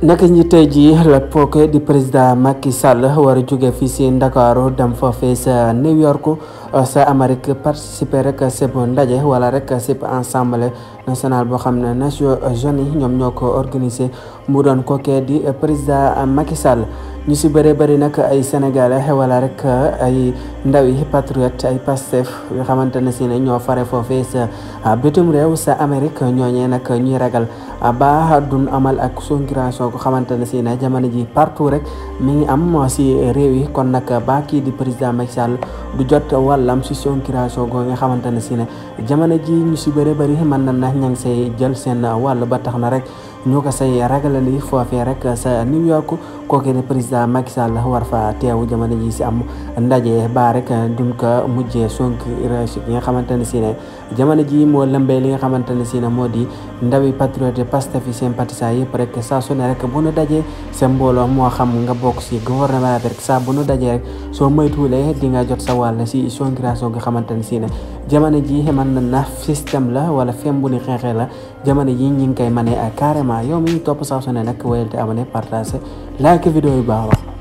naka ñi tey jii la poke di président Macky Sall war a jóge fii si Ndakaaru dem foofee sa New York sa Amérique participer rek sib ndaje wala rek sib assemblée nationale boo xam ne Nations Unies ñoom ñoo ko organisé mu doon kookee di président Macky Sall ñu si bëree bëri nag ay sénégalais wala rek ay ndawi patriote ay Pastef yoo xamante ne si ne ñoo fare foofee sa bitim réew sa Amérique ñooñee nag ñuy ragal ba dun amal ak sonkiraation ko xamante ne si ne jamono ji partout rek mi ngi am si réew yi kon nag ba kii di président Macky Sall du jot wàllam si sonkiraation go nga xamante ne si ne jamono ji ñu si bëri bëri mën na ña ngi say jël seen wàll ba tax na rek ñu ko say ragalandi foofee rek sa New York kooku ne président Macky Sall war fa teew jamono ji si am ndaje ba rek duñ ko mujjee sonkiraation gi nga xamante ne si ne jamono ji moo lëmbee li nga xamante ne si ne moo di ndawi patriote Pastef yi sympathisants yëpp rek saa su ne rek bu nu dajee sa mbooloo moo xam nga bokk si gouvernement bi rek saa bu nu dajee rek soo moytuwulee di nga jot sa wàll si sonkiraation nga xamante ne si ne jamono ji mën na système la wala fem bu ni xeexee la jamono ji ñi ngi koy mënee carrément yow mi ñu topp saa su ne nag wayal te abonné partagé like vidéo yu baax